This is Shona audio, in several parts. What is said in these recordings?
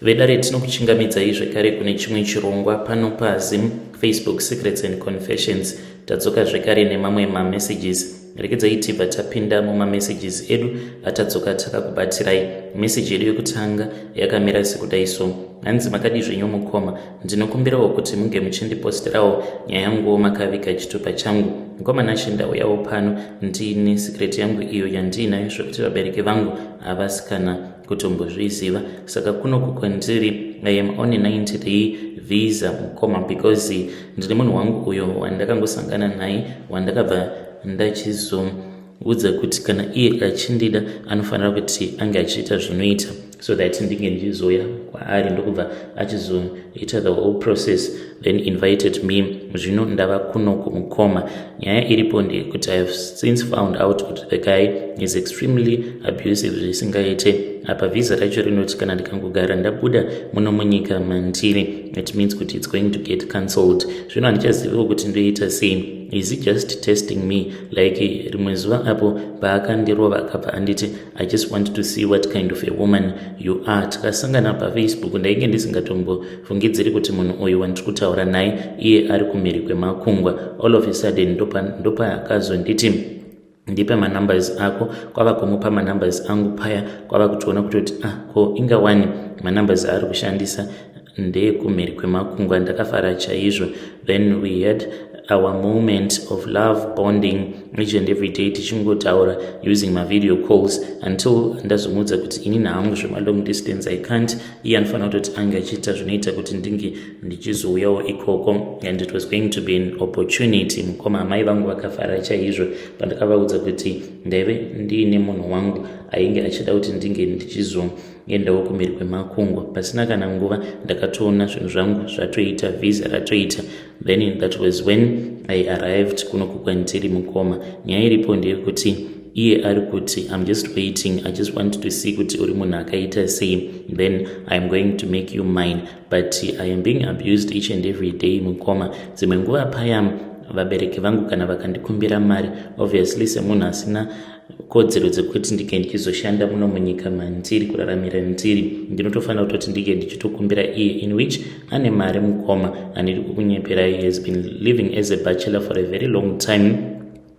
Vedare, tinokuchingamidzai zvekare kune chimwe chirongwa pano paZim Facebook Secrets and Confessions. Tadzoka zvekare nemamwe mamessages. Rekedzai tibva tapinda mumamessages edu atadzoka takakubatirai. Meseji yedu yekutanga yakamira sekudai so: Hanzi, "Makadi zvenyu mukoma? Ndinokumbirawo kuti munge muchindiposterawo nyaya yanguwo makaviga chitupa changu. Mukoma Nashe, ndauyawo pano ndiine secret yangu iyo yandiinayo, zvekuti vabereki vangu havasi kana kutombozviziva. Saka kunoku kwandiri, I am on a 90 day visa, mukoma, because ndine munhu wangu uyo wandakangosangana naye, wandakabva ndachizoudza kuti kana iye achindida anofanira kuti ange achiita zvinoita so that ndinge ndichizoya kwaari. Ndokubva achizoita the whole process, then invited me. Zvino ndava kunoku, mukoma. Nyaya iripo ndeyekuti I have since found out kuti the guy is extremely abusive zvisingaite. Apa vhisa racho rinoti kana ndikangogara ndabuda muno munyika mandiri, it means kuti it's going to get cancelled. Zvino handichaziviwo kuti ndoita sei. Is he just testing me? Like rimwe zuva apo paakandirova, akabva anditi, 'I just want to see what kind of a woman you are.' Takasangana paFacebook. Ndainge ndisingatombofungidziri kuti munhu uyu wandiri kutaura naye iye ari kumhiri kwemakungwa. All of a sudden ndopaakazonditi, 'Ndipe manumbers ako.' Kwava kumupa manumbers angu paya, kwava kutoona kutoti, ah, ko inga wani manumbers aari kushandisa ndeekumhiri kwemakungwa. Ndakafara chaizvo. Then we had our moment of love bonding each and every day, tichingotaura using mavideo calls, until ndazomuudza kuti inini hangu zvemalong distance I can't. Iye anofanira kutoti ange achiita zvinoita kuti ndinge ndichizouyawo ikoko, and it was going to be an opportunity, mukoma. Amai vangu vakafara chaizvo pandakavaudza kuti ndaive ndiine munhu wangu ainge achida kuti ndinge ndichizoendawo kumhiri kwemakungwa. Pasina kana nguva ndakatoona zvinhu zvangu zvatoita, visa ratoita. Then that was when I arrived kunoku kwandiri. Mukoma, nyaya iripo ndeyekuti iye ari kuti, 'I'm just waiting. I just want to see kuti uri munhu akaita sei, then I am going to make you mine.' But I am being abused each and every day, mukoma. Dzimwe nguva paya vabereki vangu kana vakandikumbira mari, obviously semunhu asina kodzero dzekuti ndinge ndichizoshanda muno munyika mandiri kuraramira ndiri, ndinotofanira kutoti ndinge ndichitokumbira iye, in which ane mari. Mukoma, handiri kukunyeperai, has been living as a bachelor for a very long time.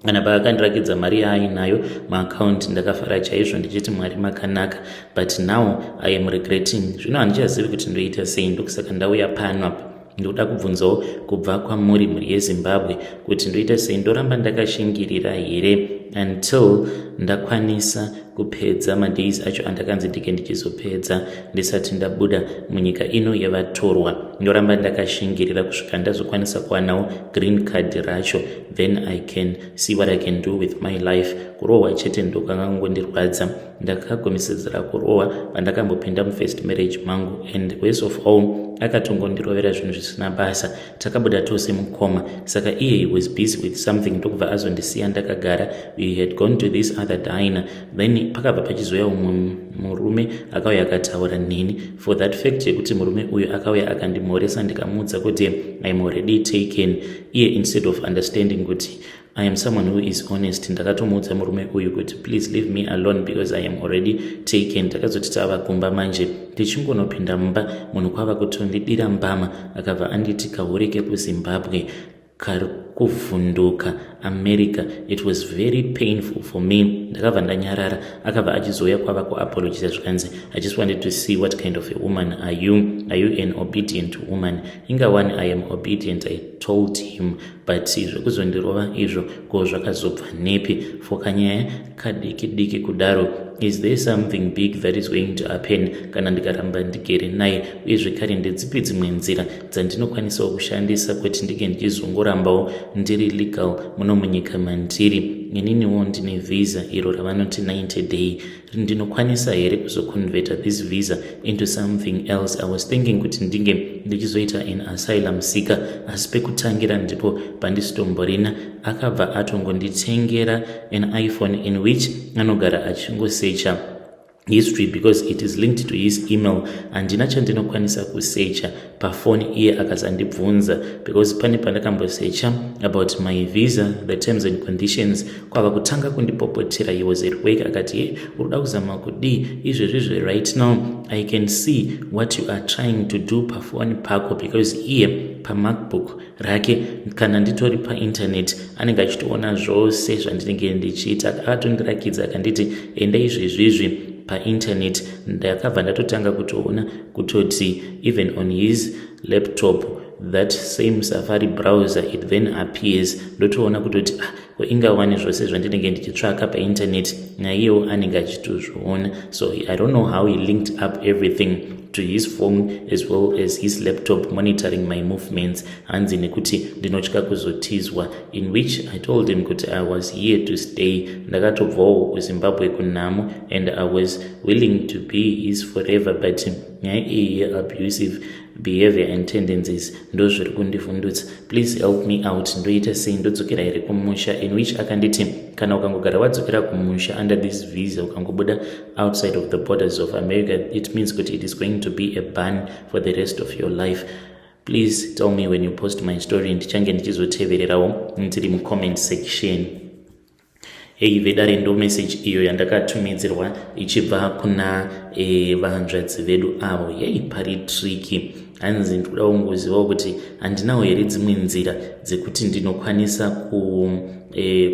Kana paakandirakidza mari yaainayo muakaunti, ndakafara chaizvo ndichiti, 'Mwari makanaka.' But now I am regretting. Zvino handichazivi kuti ndoita sei. Ndokusaka ndauya pano apa. Ndoda kubvunzawo kubva kwamuri, mhuri yeZimbabwe, kuti ndoita sei. Ndoramba ndakashingirira here until ndakwanisa kupedza madays acho andakanzi ndike ndichizopedza ndisati ndabuda munyika ino yevatorwa? Ndoramba ndakashingirira kusvika ndazokwanisa kuwanawo green card racho, then I can see what I can do with my life? Kurohwa chete ndokangangondirwadza. Ndakagumisiridzira kurohwa pandakambopinda mufirst marriage mangu, and worst of all akatongondirovera zvinhu zvisina basa. Takabuda tose, mukoma. Saka iye he was busy with something, ndokubva azondisiya ndakagara. We had gone to this other diner, then pakabva pachizoya umwe murume akauya akataura neni. For that fact yekuti murume uyu akauya akandimhoresa, ndikamuudza kuti I am already taken, iye instead of understanding kuti I am someone who is honest, ndakatomuudza murume uyu kuti, 'Please leave me alone because I am already taken.' Takazoti tava kumba manje, tichingonopinda mumba, munhu kwava kutondidira mbama. Akabva anditi, 'Kahure kekuZimbabwe kari kuvhunduka America.' It was very painful for me. Ndakabva ndanyarara. Akabva achizouya kwava kuapologisa, zvikanzi, 'I just wanted to see what kind of a woman are you. Are you an obedient woman?' Inga one, I am obedient, I told him, but zvekuzondirova izvo ko zvakazobva nepi for kanyaya kadiki diki kudaro? Is there something big that is going to happen kana ndikaramba ndigere naye? Uye zvekare, ndedzipi dzimwe nzira dzandinokwanisawo kushandisa kuti ndinge ndichizongorambawo ndiri legal muno munyika mandiri? Ininiwo ndine visa iro ravanoti 90 day. Ndinokwanisa here kuzoconverta this visa into something else? I was thinking kuti ndinge ndichizoita an asylum seeker, asi pekutangira ndipo pandisitomborina. Akabva atongonditengera an iPhone, in which anogara achingosecha. History because it is linked to his email. Handina chandinokwanisa kusecha pafoni iye akazandibvunza, because pane pandakambosecha about my visa, the terms and conditions, kwava kutanga kundipopotera. He was at work. Akati, "Ye, uri kuzama kudii izvezvizve? Right now I can see what you are trying to do pafoni pako," because iye paMacBook rake, kana nditori painternet, anenge achitoona zvose zvandinenge ndichiita. Akatondirakidza, akanditi, "Enda izvezvizvi painternet." Ndakabva ndatotanga kutoona kutoti even on his laptop, that same Safari browser, it then appears. Ndotoona kutoti, ah, ko ingawani zvose zvandinenge ndichitsvaka painternet naiyewo anenge achitozviona. So I don't know how he linked up everything to his phone as well as his laptop, monitoring my movements. Hanzi nekuti ndinotya kuzotizwa, in which I told him kuti I was here to stay. Ndakatobvawo kuZimbabwe kunhamo and I was willing to be his forever, but nyaya iyi yeabusive behavior and tendencies ndo zviri kundivhundutsa. Please help me out. Ndoita sei? Ndodzokera here kumusha? In which akanditi, kana ukangogara wadzokera kumusha under this visa, ukangobuda outside of the borders of America, it means kuti it is going to be a ban for the rest of your life. Please tell me when you post my story. Ndichange ndichizotevererawo ndiri mucomment section. Hei vedare, ndo message iyo yandakatumidzirwa ichibva kuna vahanzvadzi vedu avo. Yei, pari tricky. Hanzi ndikuda kungozivawo kuti handinawo here dzimwe nzira dzekuti ndinokwanisa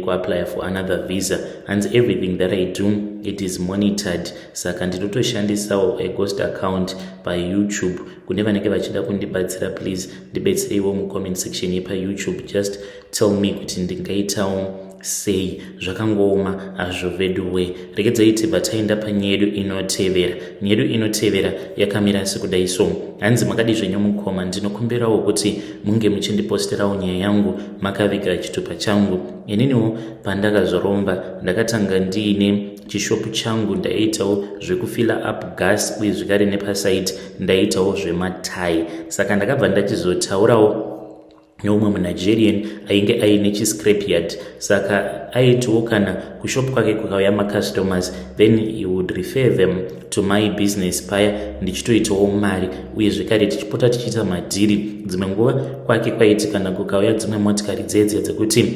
kuapply for another visa. Hanzi everything that I do, it is monitored, saka ndinotoshandisawo a ghost account paYouTube. Kune vanenge vachida kundibatsira, please ndibetsereiwo mucomment section yepaYouTube. Just tell me kuti ndingaitawo sei. Zvakangooma hazvo veduwe. Regedzai tibva taenda panyaya yedu inotevera. Nyaya yedu inotevera yakamira sekudai so. Hanzi, "Makadi zvenyu mukoma? Ndinokumbirawo kuti munge muchindiposterawo nyaya yangu makaviga chitupa changu. Ininiwo pandakazoromba, ndakatanga ndiine chishopu changu. Ndaiitawo zvekufila up gas, uye zvekare nepasaiti ndaiitawo zvematai. Saka ndakabva ndachizotaurawo neumwe muNigerian ainge aine chiscrapyard. Saka aitiwo kana kushop kwake kukauya macustomers, then he would refer them to my business paya, ndichitoitawo mari, uye zvekare tichipota tichiita madhiri. Dzimwe nguva kwake kwaiti kana kukauya dzimwe motikari dzedziya dzekuti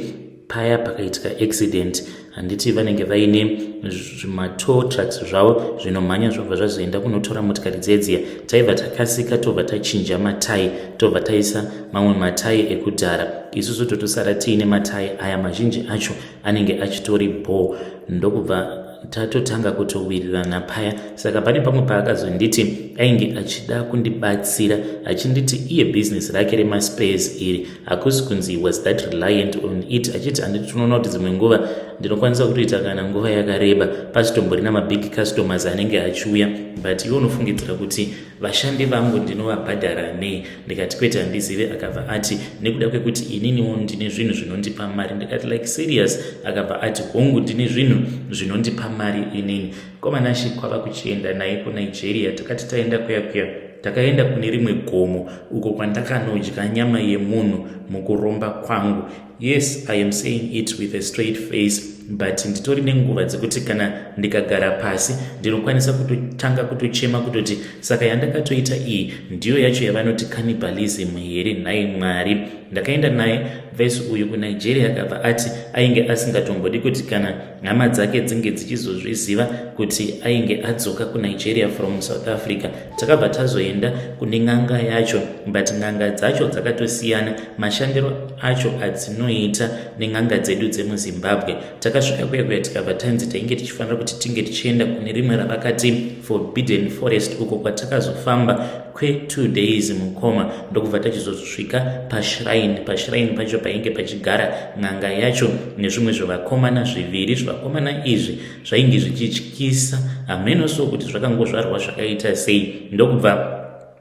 paya pakaitika accident, handiti vanenge vaine zvimatow trucks zvavo zvinomhanya, zvobva zvazoenda kunotora motikari dzedziya, taibva takasika, tobva tachinja matai, tobva taisa mamwe matai ekudhara. Isusu totosara tiine matai aya, mazhinji acho anenge achitori bho. Ndokubva tatotanga kutowirirana paya. Saka pane pamwe paakazonditi ainge achida kundibatsira, achinditi iye bhizinesi rake remaspares iri hakusi kunzi was that reliant on it, achiti, handiti tinoona kuti dzimwe nguva ndinokwanisa kutoita kana nguva yakareba pasitomborina mabig customers anenge achiuya, but iwe unofungidzira kuti vashandi vangu ndinovabhadhara nei?" Ndikati, "Kwete, handizive." Akabva ati, "Nekuda kwekuti ininiwo ndine zvinhu zvinondipa mari." Ndikati, "Like, serious?" Akabva ati, "Hongu, ndine zvinhu zvinondipa mari inini." Komanashi kwava kuchienda naye kuNigeria. Takati taenda kuya kuya, takaenda kune rimwe gomo uko kwandakanodya nyama yemunhu mukuromba kwangu. Yes, I am saying it with a straight face, but nditori nenguva dzekuti kana ndikagara pasi ndinokwanisa kutotanga kutochema kutoti, saka yandakatoita iyi ndiyo yacho yavanoti cannibalism here, nhai Mwari?" Ndakaenda naye vhesi uyu kuNigeria. Akabva ati ainge asingatombodi kuti kana hama dzake dzinge dzichizozviziva kuti ainge adzoka kuNigeria from South Africa. Takabva tazoenda kune n'anga yacho, but n'anga dzacho dzakatosiyana mashandiro acho adzinoita nen'anga dzedu dzemuZimbabwe. Takasvika kuya kuya, tikabva tanzi tainge tichifanira kuti tinge tichienda kune rimwe ravakati forbidden forest, uko kwatakazofamba kwe2 days, mukoma, ndokubva tachizosvika pashrine. Pashrine pacho painge pachigara n'anga yacho nezvimwe zvevakomana zviviri. Zvivakomana izvi zvainge zvichityisa, hameno so kuti zvakangozvarwa zvakaita sei. Ndokubva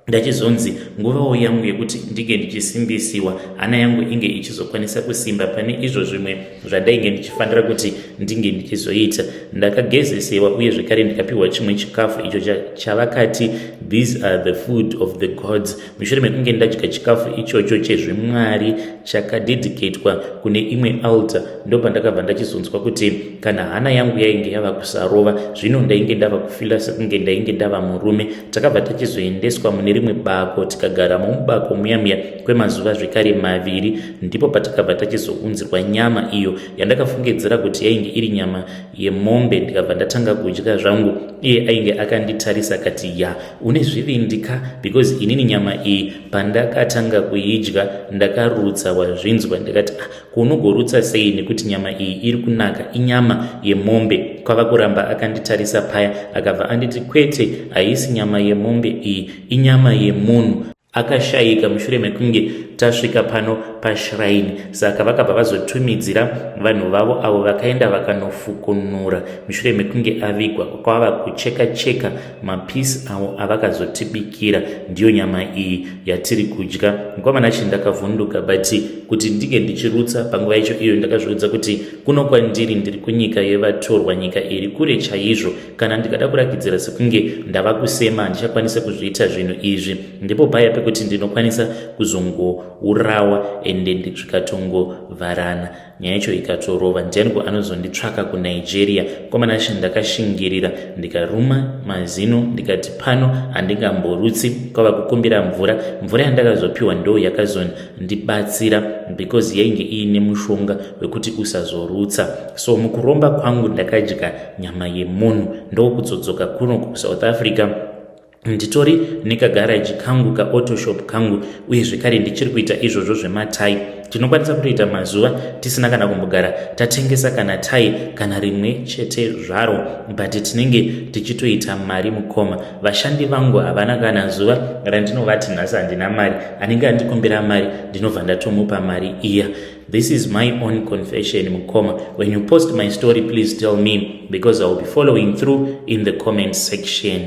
Ndachizonzi nguvawo yangu yekuti ndinge ndichisimbisiwa, hana yangu inge ichizokwanisa kusimba pane izvo zvimwe zvandainge ndichifanira kuti ndinge ndichizoita. Ndakagezesewa uye zvekare ndikapiwa chimwe chikafu icho chavakati these are the food of the gods. Mushure mekunge ndadya chikafu ichocho chezvimwari chakadedicatwa kune imwe altar, ndopandakabva ndachizonzwa kuti kana hana yangu yainge yava kusarova zvino, ndainge ndava kufila sekunge ndainge ndava murume. Takabva tachizoendeswa mune rimwe bako, tikagaramo mubako muya muya kwemazuva zvekare 2. Ndipo patakabva tachizounzirwa nyama iyo yandakafungidzira kuti yainge iri nyama yemombe, ndikabva ndatanga kudya zvangu. Iye ainge akanditarisa akati, "Ya, une zvivindika," because inini nyama iyi pandakatanga kuidya ndakarutsa, wazvinzwa? Ndikati, "Ah, kunogorutsa sei nekuti nyama iyi iri kunaka, inyama yemombe?" Kwava kuramba akanditarisa paya, akabva anditi, "Kwete, haisi nyama yemombe iyi, inyama yemunhu akashayika mushure mekunge tasvika pano pashrine." Saka vakabva vazotumidzira vanhu vavo avo vakaenda vakanofukunura mushure mekunge avigwa, kwava kucheka cheka mapisi avo avakazotibikira. Ndiyo nyama iyi yatiri kudya. Mukomana chi ndakavhunduka, but kuti ndinge ndichirutsa panguva yacho iyo, ndakazviudza kuti kuno kwandiri ndiri kunyika yevatorwa, nyika iri kure chaizvo. Kana ndikada kurakidzira sekunge ndava kusema, handichakwanisa kuzviita zvinhu izvi. Ndipo paya pekuti ndinokwanisa kuzongourawa ende zvikatongovharana, nyaya yacho ikatorova, ndianiko anozonditsvaka kuNigeria? Komana, ndakashingirira, ndikaruma mazino, ndikati pano handingamborutsi. Kwava kukumbira mvura. Mvura yandakazopiwa ndo yakazondibatsira because yainge iine mushonga wekuti usazorutsa. So mukuromba kwangu ndakadya nyama yemunhu, ndokudzodzoka kuno kuSouth Africa. Nditori nekagaraji kangu, kaautoshop kangu, uye zvekare ndichiri kuita izvozvo zvematai. Tinokwanisa kutoita mazuva tisina kana kumbogara tatengesa kana tai kana rimwe chete zvaro, but tinenge tichitoita mari, mukoma. Vashandi vangu havana kana zuva randinovati nhasi handina mari. Anenge andikumbira mari, ndinobva ndatomupa mari iya. This is my own confession, mukoma. When you post my story, please tell me because I will be following through in the comment section.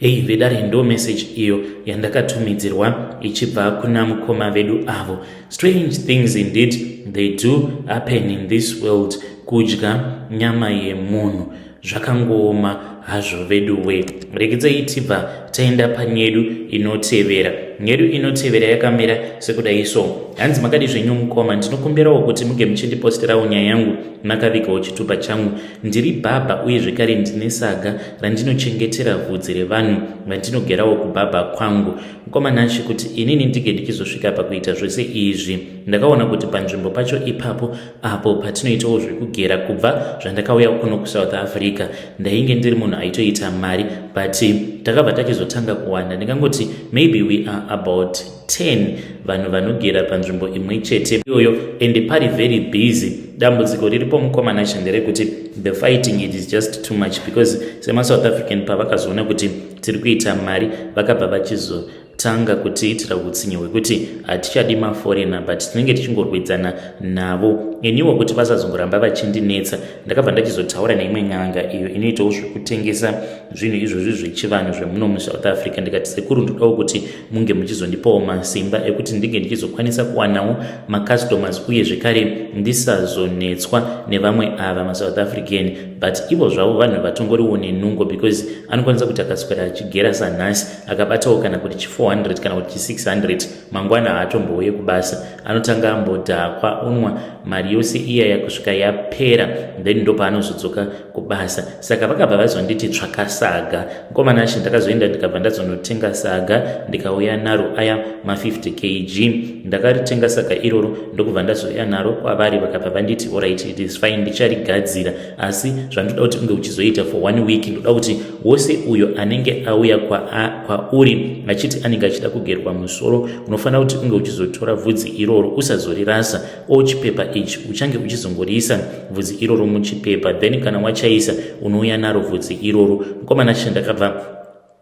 Hei vedare, ndo message iyo yandakatumidzirwa ichibva kuna mukoma vedu avo. Strange things indeed, they do happen in this world. Kudya nyama yemunhu zvakangooma hazvo vedu we. Regedzai tibva taenda panyedu inotevera. Nyedu inotevera yakamira sekudai so. Hanzi, "Makadi zvenyu mukoma? Ndinokumbirawo kuti muge muchindiposterawo nyaya yangu makavigawo chitupa changu. Ndiri bhabha uye zvekare ndine saga randinochengetera vhudzi revanhu vandinogerawo kubhabha kwangu. Mukoma Nashe, kuti inini ndinge ndichizosvika pakuita zvose izvi, ndakaona kuti panzvimbo pacho ipapo apo patinoitawo zvekugera, kubva zvandakauya kuno kuSouth Africa ndainge ndiri munhu aitoita mari, but takabva tachizotanga kuwanda. Ndingangoti maybe we are about 10 vanhu vanogera panzvimbo imwe chete iyoyo, and pari very busy. Dambudziko riripo, mukoma Nashe, nderekuti the fighting, it is just too much because semaSouth African pavakazoona kuti tiri kuita mari, vakabva vachizotanga kutiitira utsinye hwekuti hatichadi maforeigner, but tinenge tichingorwidzana navo. Iniwo kuti vasazongoramba vachindinetsa, ndakabva ndachizotaura neimwe n'anga iyo inoitawo zvekutengesa zvinhu izvozvi zvechivanhu zvemuno muSouth Africa. Ndikati, 'Sekuru, ndodawo kuti munge muchizondipawo masimba ekuti ndinge ndichizokwanisa kuwanawo macustomers uye zvekare ndisazonetswa nevamwe ava maSouth African.' But ivo zvavo vanhu vatongoriwo nenungo because anokwanisa kuti akaswera achigera sanhasi, akabatawo kana kuti chi400 kana kuti chi600, mangwana haatombouye kubasa. Anotanga ambodhakwa, unwa mari yose iyaya kusvika yapera, then ndopaanozodzoka kubasa. Saka vakabva vazonditi, 'Tsvaka saga.' Mukoma Nashe, ndakazoenda ndikabva ndazonotenga saga, ndikauya naro aya ma50 kg. Ndakaritenga saga iroro, ndokubva ndazouya naro kwavari. Vakabva vanditi, 'Alright, it is fine, ndicharigadzira, asi zvandoda kuti unge uchizoita for one week, ndoda kuti wose uyo anenge auya kwauri achiti anenge achida kugerwa musoro, unofanira kuti unge uchizotora vhudzi iroro, usazorirasa. O chipepa ichi uchange uchizongoriisa vhudzi iroro muchipepa, then kana wachaisa unouya naro vhudzi iroro.' Mukoma Nashe, ndakabva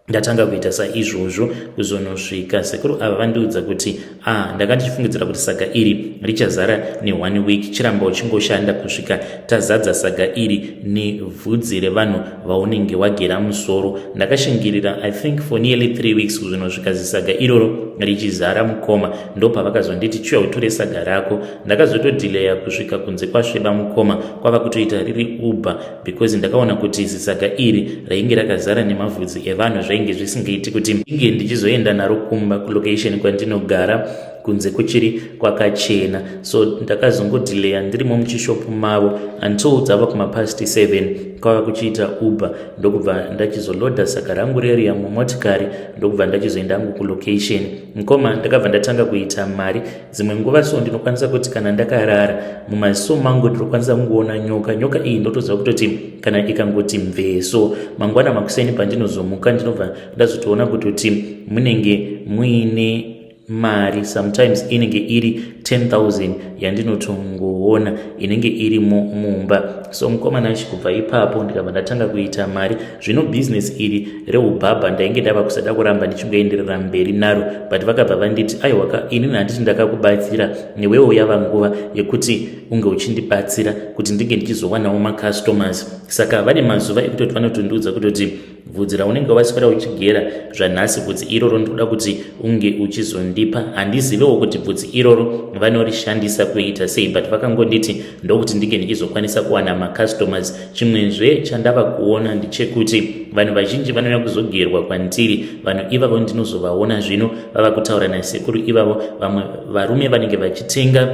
ndatanga kuita saizvozvo kuzonosvika sekuru ava vandiudza kuti Ah, ndanga ndichifungidzira kuti saga iri richazara neone week. Chiramba uchingoshanda kusvika tazadza saga iri nevhudzi revanhu vaunenge wagera musoro. Ndakashingirira I think for nearly 3 weeks kuzvinosvika zisaga iroro richizara mukoma. Ndopavakazonditi chiuya utore saga rako. Ndakazotodhileya kusvika kunze kwasviba mukoma, kwava kutoita riri Uber because ndakaona kuti zisaga iri rainge rakazara nemavhudzi evanhu, zvainge zvisingaiti kuti inge ndichizoenda naro kumba kulocation kwandinogara kunze kuchiri kwakachena. So ndakazongodhileya ndirimo muchishopu mavo until dzava kumapast 7, kwava kuchiita Uber, ndokubva ndachizoloda saka rangu reriya mumotikari, ndokubva ndachizoenda hangu kulocation. Mukoma, ndakabva ndatanga kuita mari. Dzimwe nguva so ndinokwanisa kuti kana ndakarara, mumaziso mangu ndinokwanisa kungoona nyoka. Nyoka iyi ndotoziva kutoti kana ikangoti mvee so, mangwana makuseni pandinozomuka, ndinobva ndazotoona kutoti munenge muine mari. Sometimes inenge iri 10,000 yandinotongoona inenge irimo mumba. So mukoma Nashi, kubva ipapo ndikabva ndatanga kuita mari. Zvino bhizinesi iri reubhabha ndainge ndava kusada kuramba ndichingoenderera mberi naro, but vakabva vanditi, "Aiwaka, inini handiti ndakakubatsira? Newewo yava nguva yekuti unge uchindibatsira kuti ndinge ndichizowanawo macustomers." Saka vane mazuva ekutoti vanotondiudza kutoti, "Bvudzi raunenge waswera uchigera zvanhasi, bvudzi iroro ndinoda kuti unge uchizondipa." Handizivewo kuti bvudzi iroro vanorishandisa kuita sei, but vakangonditi ndokuti ndinge ndichizokwanisa kuwana macustomers. Chimwezve chandava kuona ndechekuti vanhu vazhinji vanouya kuzogerwa kwandiri, vanhu ivavo ndinozovaona zvino vava kutaura nasekuru ivavo. Vamwe varume vanenge vachitenga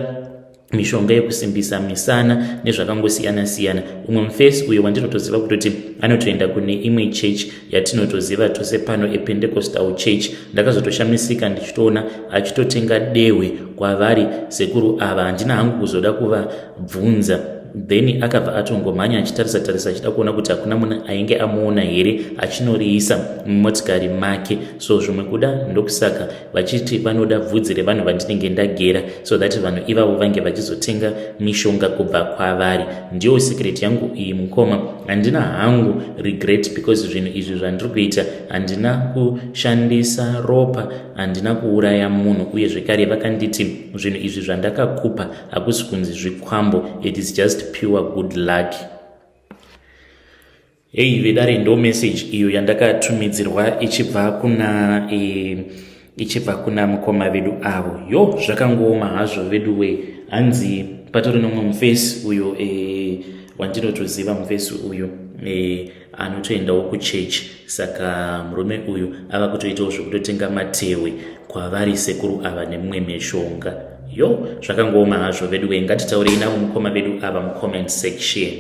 mishonga yekusimbisa misana nezvakangosiyana siyana. Umwe mufesi uyo wandinotoziva kutoti anotoenda kune imwe chechi yatinotoziva tose pano, ePentecostal church, ndakazotoshamisika ndichitoona achitotenga dehwe kwavari sekuru ava. Handina hangu kuzoda kuvabvunza. Then akabva atongomhanya achitarisa tarisa, achida kuona kuti hakuna munhu ainge amuona here, achinoriisa mumotikari make. So zvimwe kuda ndokusaka vachiti vanoda bvudzi revanhu vandinenge ndagera, so that vanhu ivavo vange vachizotenga mishonga kubva kwavari. Ndiyo secret yangu iyi, mukoma. Handina hangu regret because zvinhu izvi zvandiri kuita, handina kushandisa ropa, handina kuuraya munhu. Uye zvekare vakanditi zvinhu izvi zvandakakupa hakusi kunzi zvikwambo, it is just pure good luck. Hei vedare, ndo message iyo yandakatumidzirwa ichibva kuna mukoma vedu avo. Yo, zvakangooma hazvo vedu we. Hanzi patori nomwe mufesi uyo wandinotoziva. Mufesi uyu anotoendawo kuchechi. Saka murume uyu ava kutoitawo zvekutotenga matehwe kwavari sekuru ava nemumwe mishonga. Yo, zvakangooma hazvo vedu we. Ngatitaurei navo mukoma vedu ava mucomment section.